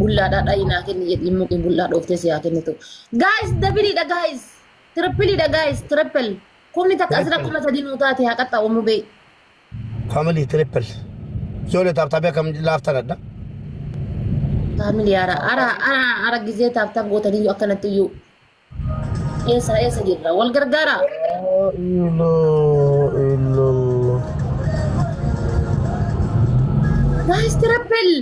Bullaadhaa dhayi naa kenni jedhiin muqi bullaa dhooftee si haa kennitu. Guys doubleiidha guys. Tripleiidha guys triple. Kumni takka asirra 3000 nuu taate haa qaxxa'u mubee. Family triple. Ijoollee tap tapii akkam laaftan adda. Family ara ara ara ara gizee tap tap gootaniyyuu akkanatti iyyuu. Eessa eessa jirra wal gargaara. La ilaha illallah. Guys triple.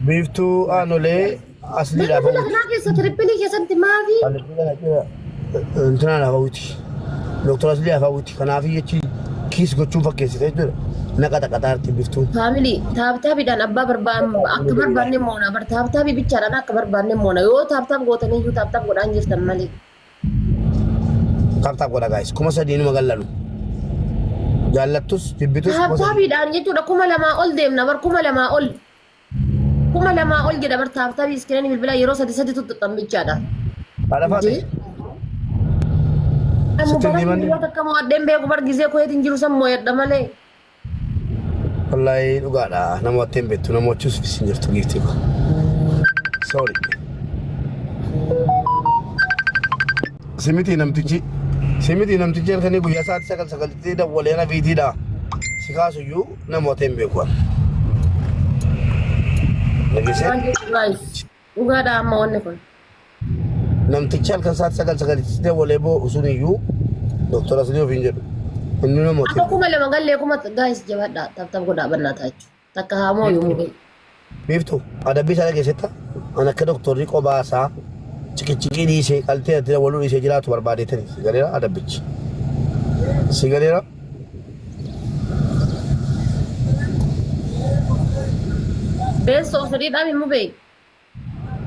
Biiftuu aanolee Mana asliidhaaf bula hawwiti. kanaa keessa tripleii keessatti maafi? Intinaan hawwiti. Dooktar Aslii hawwiti. Kanaaf jechi kiis gochuun fakkeessite jechuudha. Naqa xaqaxaarti biiftuun. Family tap tapiidhaan abbaa barbaan akka barbaanne moona bar tap tapii bichaadhaan akka barbaanne moona yoo tap tap gootanii iyyuu tap tap godhaan jirtan malee. Tap tap godha guys. 3000 numa gallanu. Jaallattus jibbitus 3000. Tap tapiidhaan jechuudha 2000 ol deemna bar 2000 ol. 2000 ol jedha bar tap tapii screenii bilbilaa yeroo sadi sadi tuttuqan bichaadha. Haadha faate. Amma Sitti bara deeman. yeroo takka mo'adheen beeku bar gizee koyeetiin jiru san mo'adha malee. Wallaahi dhugaadha. Nama watteen beektu nama wachuus hin jirtu giiftii koo. Sorry. Simitii namtichi simitii namtichi halkanii guyyaa sa'aatii sagal sagalitti dawwalee rafiitiidha. Si kaasuyyuu nama watteen beeku. Dhageessee? Waan jedhu guys. Dhugaadha amma wanni kun. Namtichi halkan sa'aatii sagal sagalitti dawwalee boo'u sun iyyuu Dooktar Aslii ofiin jedhu. Inni nama Akka 2000 gallee kuma guys jabaadhaa tap tap godhaa bannaa taachuu. Takka haa mooyu mubee. Biiftuu adabbii isaa dhageessetta an akka doktorri qobaa isaa ciqiciqii dhiisee qaltee ati dawwaluu dhiisee jiraatu barbaadeetani si galeera adabbichi. Si galeera. Best of three dhaami mubee.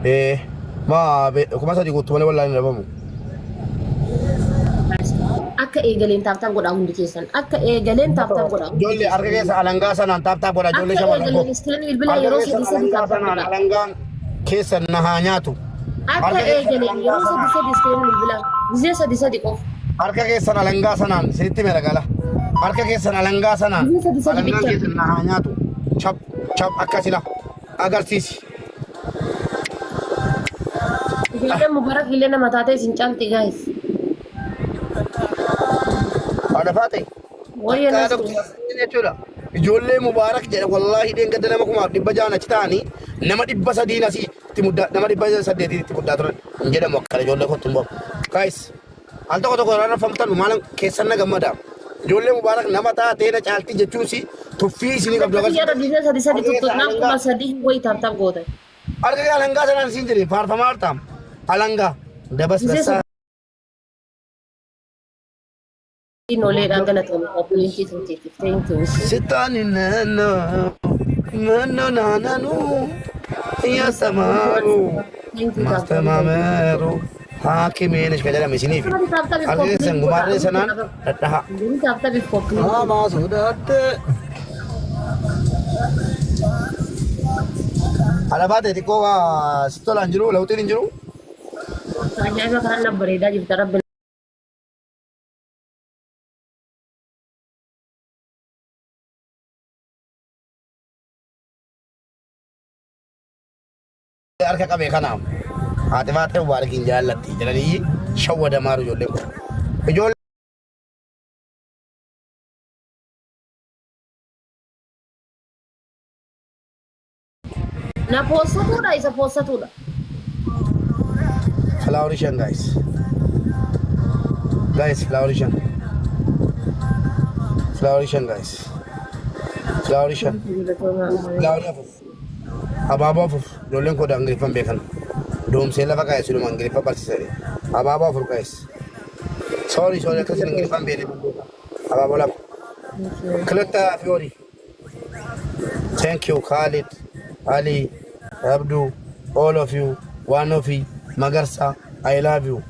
Ee maa 3000 guutuu malee wallaan hin dhabamu. Akka eegaleen tap tap godhaa hundi keessan. Akka eegaleen tap tap godhaa hundi Ijoollee harka keessan. keessa alangaa sanaan tap tap godha ijoollee Akka shamarran koo. eegaleen screenii bilbilaa Harka yeroo keessan sadi sadi alangaa tap tap sanaan godhaa. alangaan keessan na haa nyaatu. Akka Harka keessan eegaleen alangaa yeroo sadi sanaan sadi screenii bilbilaa. Gizee sadi sadi qofa. harka keessan alangaa sanaan isinitti mera gala. Harka keessan alangaa sanaan Gizee sadi sadi alangaan bicha. keessan na haa nyaatu. Chap chap akkasila agarsiisi. Ijoolleen Mubarak illee nama taatee isin caalti guys. Haadha faate. Wayya Takkaa nastu. doktora Asliin jechuudha. Ijoollee Mubaarak jedha wallaahi dheengadda nama 1600 achi ta'anii nama 300 asii itti muddaa nama 800 itti muddaa turan hin jedhamu akkana ijoollee kottu hin bahu. Guys al tokko tokko rarrafamtan maalan keessan na gammada. Ijoollee Mubaarak nama taatee na caalti jechuun si tuffii isinii qabdu Akka biyya agarsiisa. gizee sadi sadi Harka keessa tuttuqnaan alangaa 3000 wayi tap tap gootan. harka kee alangaa sanaan siin jedhe faarfamaa hartaam alangaa dabas Gizee dassaa. sadi noleedhaan galatoomii obboleettii tun keetiif. Thank you. Sitani nano nano nananu yasamaru Thank you tap tap. mastamameru haakimiin ishka jedhame isiniif Tap tap harka copy keessan gumaarree sanaan dhadhaha. Tap tap copy. Hamaa sodaadhe. Alaabaa ta'e xiqqoo waa si tolaan jiru lawuxiin hin jiru. Ajaa'iba kanan na bareedaa jirta rabbi Harka qabee kanaaf haati faatee Mubaarakiin jaallatti jedhanii shawwadamaaru ijoolleen kun. Ijoollee Na poossatuudha isa poossatuudha. Flower shan guys. Guys flower shan. Flower shan guys. Flower shan. Flower afur. Abaaboo afur. Ijoolleen koo Ingiliffaan beekan. Doomsee lafa kaa'e siluma Ingiliffa barsiisanii. Abaaboo afur guys. Sorry sorry akkasin Ingiliffaan beekne. Abaaboo lama. Kiletta Fiyoori. Thank you Khalid, Ali, Abdu, all of you, one of you, Magarsa, I love you.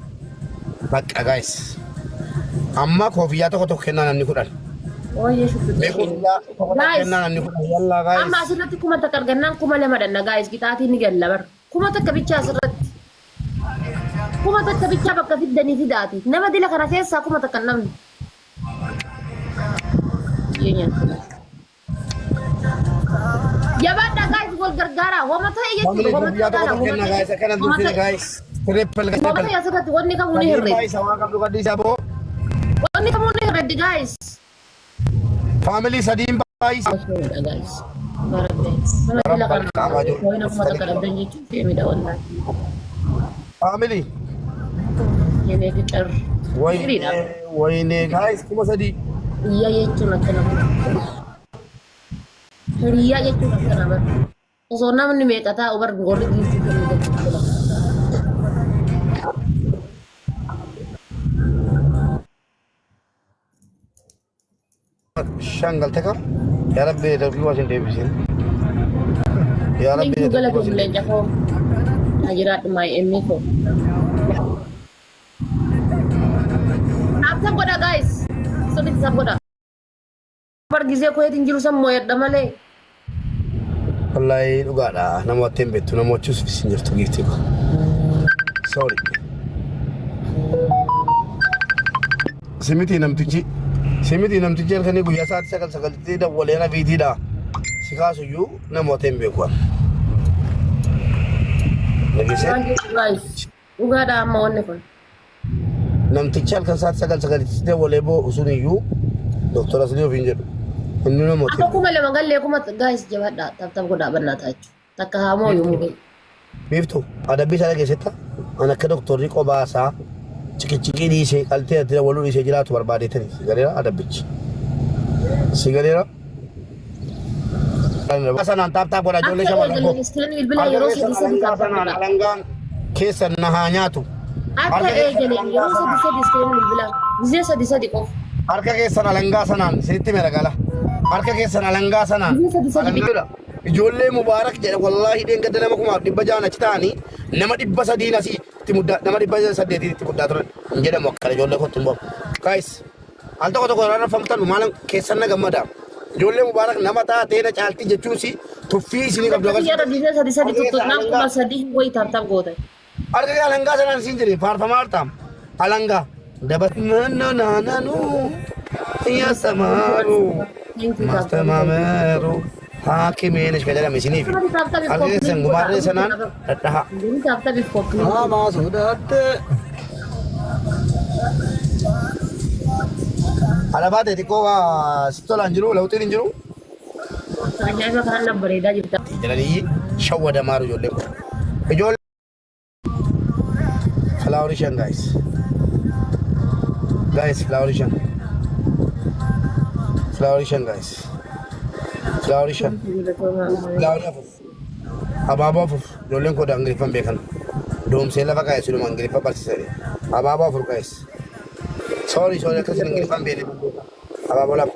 Bakka guys. Amma koofiyyaa tokko tokko kennaa namni 10. Ooyyee shukku. Mee koofiyyaa tokko tokko Guys. kennaa namni 10. Yallaa guys. Amma asirratti 1000 argannaan 2000 dhanna guys qixaatiin ni galla bar. 1000 bichaa asirratti. 1000 bichaa bakka fiddanii fidaati. Nama dila kana keessaa 1000 hin dhabne. Jabaadhaa guys. wal gargaara. Wama ta'e jechuudha. Family Wama guyyaa ta'e tokko wama kenna ta'e guys, akkana wama dursine ta'e guys. Triple wama triple. ta'e asirratti wanni kamuu ni Sadii hirreeddi. baay'isa waan qabdu gadhiisa boo. Wanni kamuu ni hirreeddi guys. Family sadiin baay'isa. Oshoodha guys. Mana bila Rabbal kana qaamaa jiru. wayina kuma takka dhabdan jechuun feemidha wallahi. Family. Yenee fiqir. Wayne wayne guys 3000. Hiriyaa jechuun akkana bara. Hiriyaa jechuun akkana bara. Osoo namni meeqa taa'u bar gorri giiftii kennuu danda'u. Shan galte kam? Yaa Rabbi darbii waa sin deebisin. Yaa Rabbi Thank you darbii waa galatoom sin leenca koo. Na jiraadhu maay emmii koo. Tap godha guys. Sirriitti tap godha. Bar gisee koyeetiin jiru san mooyadha malee. Wallaahi dhugaadha. Namoota hin beektu. Namoota sin jirtu giiftii koo. Sorry. Simitii namtichi. Simitii namtichi halkanii guyyaa sa'aatii sagal sagalitti dawwalee rafiitiidha. Si kaasuyyuu namoota hin beeku. Dhageessee? Waan jedhu guys. Dhugaadha amma wanni kun. Namtichi halkan sa'aatii sagal sagalitti dawwalee boo'u sun iyyuu doktora Aslii ofiin jedhu. Inni namoota Amma hin beeku. 2000 gallee kuma guys jabaadha. Tap tap godhaa bannaa taachuu. Takka haa mooyu mubee. Biiftuu adabbii isaa dhageessetta an akka doktorri qobaasaa ciqiciqii dhiisee qaltee irratti dawwaluu dhiisee jiraatu barbaadeetani si galeera adabbichi. Si galeera. Sanaan tap tap godha ijoollee Akka shamarran koo. eegaleen iskiriin bilbila Harka yeroo keessan sadi sadi alangaa tap tap sanaan godha. alangaan keessan na haa nyaatu. Akka Harka keessan eegaleen alangaa yeroo sadi sanaan sadi iskiriin bilbila. Gizee sadi sadi qofa. Harka keessan alangaa sanaan isinitti mera gala. Harka keessan alangaa sanaan. Gizee sadi sadi Alangaadha. Ijoollee Mubaarak jedha wallaahi dheengadda nama 1600 achi ta'anii nama 300 asii itti muddaa nama 800 itti muddaa turan hin jedhamu akkana ijoollee kottu hin bahu. Guys al tokko tokko rarrafamtan maalan keessan na gammada. Ijoollee Mubaarak nama taatee na caalti jechuun si tuffii isinii qabdu Akka agarsiisa. xiyyaara gizee sadi sadi Harka keessan tuttuqnaan alangaa 3000 wayi tap tap goote. Harka kee alangaa sanaan siin jedhe faarfamaa hartaam. Alangaa. Daba. Nanananu. Yasamaaru. Thank you tap tap. Mastamameeru. Haakimeen ishee jedhame isiniif. Tap tap Harka keessan gumaarree sanaan dhadhaha. Tap tap koppii. Hamaa sodaadhe. Alabaa ta'e xiqqoo waa si tolaan jiru lawxiin hin jiru. Ajaa'iba kanan na bareedaa jirta. Jedhanii shawwadamaaru ijoolleen kun. Ijoollee. Flower shan guys. Guys, flower shan. Flower shan guys. Flower shan. Flower afur. Abaaboo afur. Ijoolleen koo Ingiliffaan beekan. Doomsee lafa kaa'e siluma Ingiliffa barsiisanii. Abaaboo afur guys. Sorry, sorry akkasin Ingiliffaan beekne. Abaaboo lama.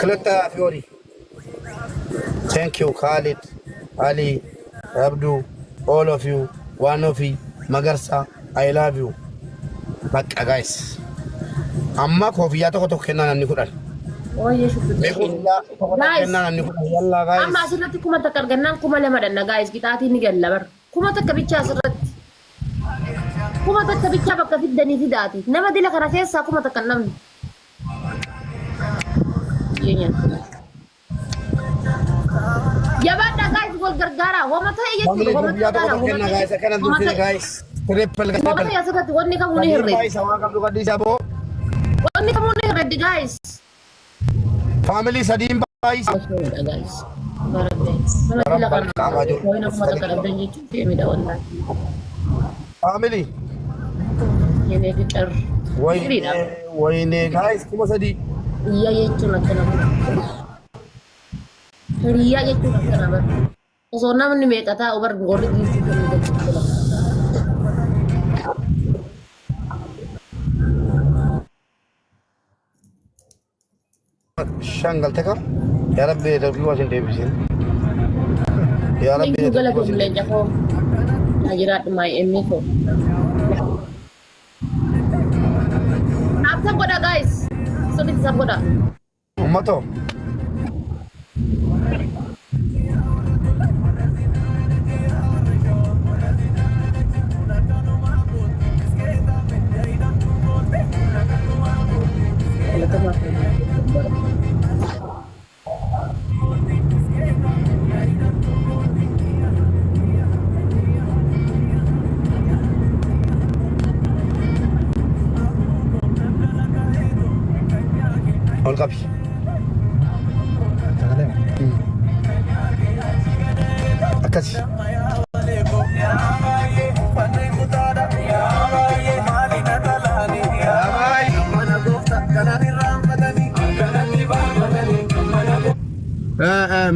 Kiletta Fiori. Thank you Khalid, Ali, Abdu, all of you, one of you, Magarsa, I love you. Bakka guys. Amma koofiyyaa tokko tokko kennaa namni 10. Ooyyee shubbisu. Mee koofiyyaa tokko tokko Guys, kennaa namni 10. Yallaa guys. Amma asirratti 1000 argannaan 2000 dhanna guys qixaatiin ni galla bar. 1000 bichaa asirratti. 1000 bichaa bakka fiddanii fidaati. Nama dila kana keessaa 1000 namni. Jabaadhaa guys wal gargaaraa. Wama ta'e Family jechuudha. Wama koofiyyaa ta'e tokko tokko wama kennaa ta'e guys. Akkana wama dursine ta'e guys. Triple wama triple. ta'e asirratti wanni kamuu ni Sadii hirreeddi. baay'isa waan qabdu gadhiisa boo. Wanni kamuu ni hirreeddi guys. Family sadiin baay'isa. Oshoodha guys. Mana dila Rabbal kana qaamaa jiru. wayina 1000 dhabdan jechuun feemidha wallahi. Family. Yenee fiqir. Wayne Hiriidha. wayne guys 3000. Hiriyaa jechuun akkana bara. Hiriyaa jechuun akkana bara. Osoo namni meeqa taa'u bar gorri giiftii kennuu danda'u. Shan galte kam? Yaa Rabbi darbii waa sin deebisin. Yaa Rabbi Thank you darbii waa galatoom sin leenca koo. Na jiraadhu maay emmii koo. Tap tap godha guys. Sirriitti tap godha. Uummatoo. Galatooma.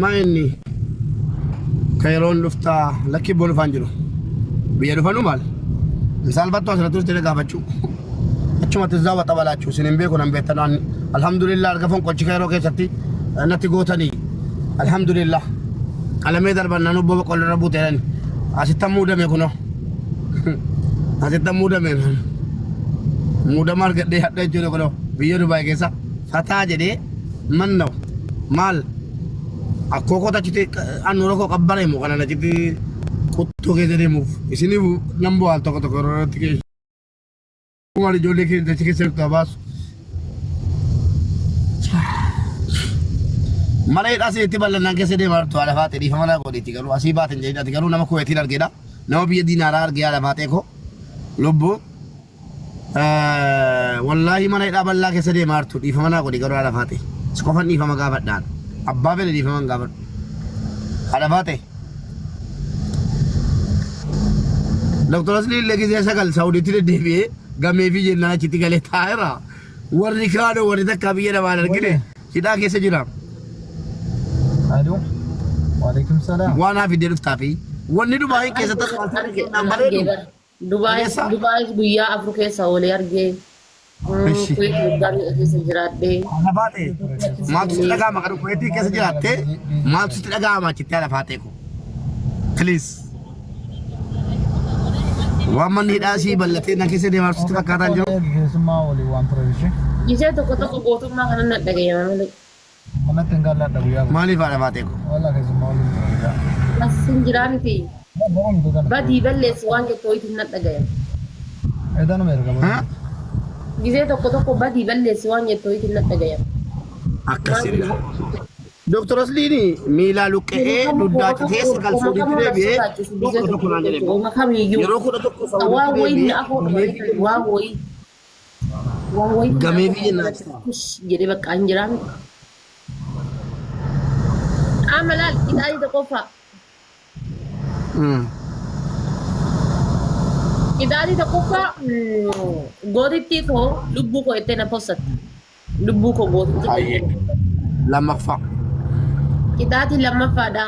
Maa inni kayiroon dhuftaa lakkii boon dhufaan jiru. Biyya dhufanuu maal? Misaalfattuu asirratti turte gaafachuu. Achumatti zawwa xabalaachuu isin hin beeku nan beektan alhamdulillah arga fonqolchi kayiroo keessatti natti gootanii alhamdulillah. Qalamee darban nan obbo boqqolloo irra buuteerani. Asittan muudame kunoo. Asittan muudame. Muudama argadhee hadha jechuudha kunoo biyya Dubaay keessa fataa jedhee mannaw maal akkoo koo achitti annuura koo qabbaree moo kanan achitti quttoo keessa deemuuf isiniif nan bu'aa tokko tokko yeroo irratti keessa. Waan ijoollee keenya achi keessa jirtu baasu. Mana hidhaa isinitti bal'annaan keessa deemaa jirtu haadha faatee dhiifama naa godhiiti garuu asii baaten jedhini ati garuu nama kuweetiin argeedha. Nama biyya diinaaraa argee haadha faatee koo lubbuu. Wallaahi mana hidhaa bal'aa keessa deemaa jirtu dhiifama naa godhi garuu haadha faatee. Si qofan dhiifama gaafadhaan. Abbaa fedhe dhiifama hin gaafadhu. Haadha faatee. Dr. Aslii illee gisee sagal Saawudiitti deddeebi'ee gamee fi jennaan achitti galee taa'eera. Warri kaanoo warri takkaa biyya namaan argine hidhaa keessa jira. Alo. Waalaikum salaam. Waan haa fidee dhuftaa fi wanni Dubaayin keessatti Arge naan argee bareedu. bara. Dubaay Eessa? Dubaayis guyyaa afur keessa oolee argee. Ishi. Kuweet waggaa meeqa keessa jiraadhee. Haadha faatee maaltu sitti dhaga'ama kan Kuweetii keessa jiraattee maaltu sitti dhaga'ama achitti haadha faatee ko. Please. Waan manni hidhaa sii bal'atee na keessa deemaa sitti fakkaataa hin jiru. Keessummaa waliin waan tureef ishee. Gisee tokko tokko gootummaa kanan na dhaga'ama malee. Manatti hin galladha guyyaa kun. Maaliif haadha faatee ko? Walaa keessummaa waliin ture guyyaa. As hin jiraa miti. Boru miti kana. Badii balleessi waan jettu wayitiin na dhaga'ama. Edanuma erga boru. Ha? Gisee tokko tokko badii balleessi waan jettu wayitiin na dhaga'ama. Akkasii. Dooktar Asliin miilaa luqqa'ee dugdaa citee sagal Saawudiitti deebi'ee tokko tokko naan jedhe. Kamiyyuu. Yeroo 11 Waan Saawudiitti wayii deebi'ee na afoo waan wayii. Waan wayii gamee fi jennaan jedhee bakka hin jiraan. Amma laal qixaatii tokkoffaa. Qixaatii tokkoffaa gootittii koo lubbuu koo jettee na possatti. Lubbuu koo gootittii koo. Hayyee. Lammaffaa. Qixaatii lammaffaadha.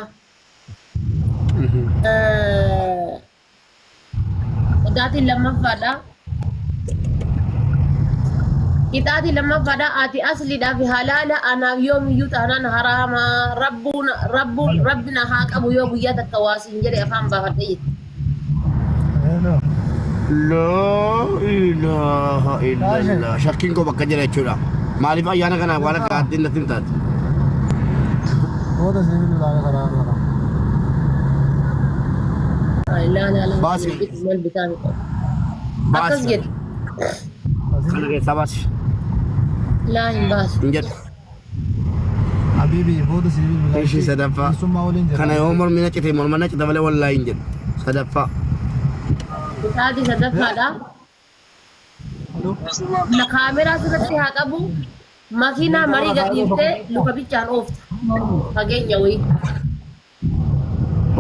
Qixaatiin lammaffaadha. Qixaatii lammaffaadha. Ati asliidhaa fi halaala anaaf yoomiyyuu taanaan haraama. Rabbuun rabbuun rabbi na haa qabu yoo guyyaa takka waa siin jedhe afaan baafadhe jette. Hello. Laa ilaaha illallah. Shakkiin koo bakka jira jechuudha. Maaliif ayyaana kana waan akka addin natti hin taate? Booda sibiilli ilaalee karaa irra. Laa laa laa. Baasi. Maal bitaa miti. Akkas Baasi. jedhe. Kana keessaa baasi. Laa hin baasu. Hin jedhu. Habibi booda sibiilli ilaalee. Ishii sadaffaa. Keessummaa waliin jira. Kana yoo mormi na cite morma na cite malee wallaahi hin jedhu. Sadaffaa. Qixaatii sadaffaadha. Hello. Na kaameraa sirratti haa qabu. Makiinaa marii gadhiiftee luka bichaan oofta. Fageenya wayii.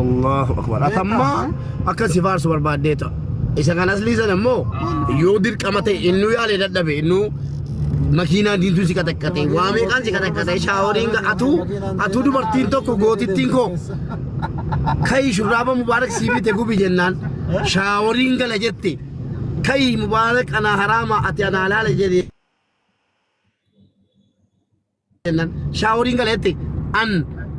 Allahu akbar. Atamma akka si faarsu barbaaddee ta'a. Isa kan aslii sana immoo yoo dirqama ta'e innuu yaalee dadhabe innuu makiinaa diintuu si qataqqate waa meeqaan si qataqqate shaaworiin atuu atuu dubartiin tokko gootittiin koo kayi shurraaba mubaarak sii bite gubi jennaan shaaworiin gala jette kayi mubaarak anaa haraama ati anaa laala jedhe jennaan shaaworiin gala jette an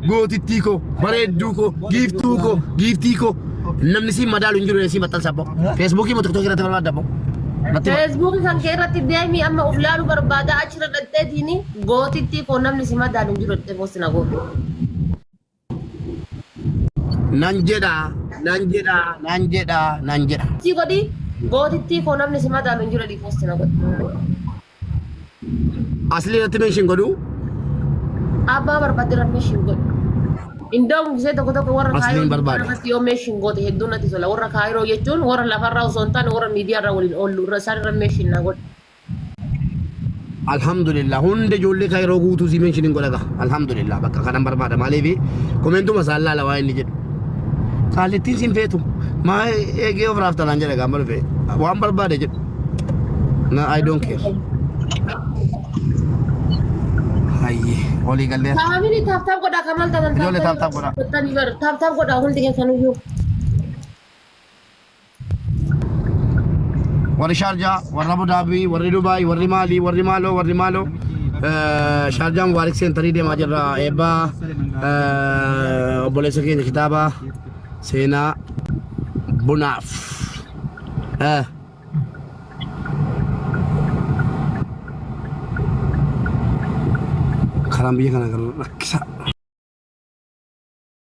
gootittii koo bareedduu koo giiftuu koo giiftii koo namni siin madaalu hin jiru siin maxxansa abboo feesbuukii moo tiktookii irratti barbaadda abboo natti hima. Feesbuukii kan kee irratti deemii amma of laalu barbaada achirra dhaqxeetiin gootittii koo namni si madaalu hin jiru jettee posti na goote. Nan jedha nan jedha nan jedha nan jedha. Si godhi gootittii koo namni si madaalu hin jiru jedhii posti na godhi. Aslii irratti meeshin godhuu Abbaa barbaadde irra meeshin godhi. Indoom gisee tokko tokko warra Asliin kaayiroo barbaada. irratti yoo meeshin goote hedduu natti tola. Warra kaayiroo jechuun warra lafarraa osoo hin taane warra miidiyaarra waliin oollu irra isaan irra meeshin na godhi. Alhamdulillah hunda ijoollee kaayiroo guutuu sii meeshin hin godhaga. Alhamdulillah bakka kanan barbaada maaliif komeentuma isaan laala waa inni jedhu. Qaallittiin siin feetu. Maa eegee of raafta naan jedhe gaama dhufe. Waan barbaade jedhu. Na I don't care. Hayyee walii galleera. Faamilii tap tap godhaa kamal taatan. Ijoollee tap tap godhaa. Tap tap godhaa hundi keessaniyyuu. Warri Shaarjaa, warri Abu Dhaabii, warri Dubaay, warri Maalii, warri Maaloo, warri Maaloo. Shaarjaan Mubaarik Seentarii deemaa jirra. Eebba obboleessa keenya kitaaba seenaa bunaaf. Karaan biyya kana garuu rakkisaa.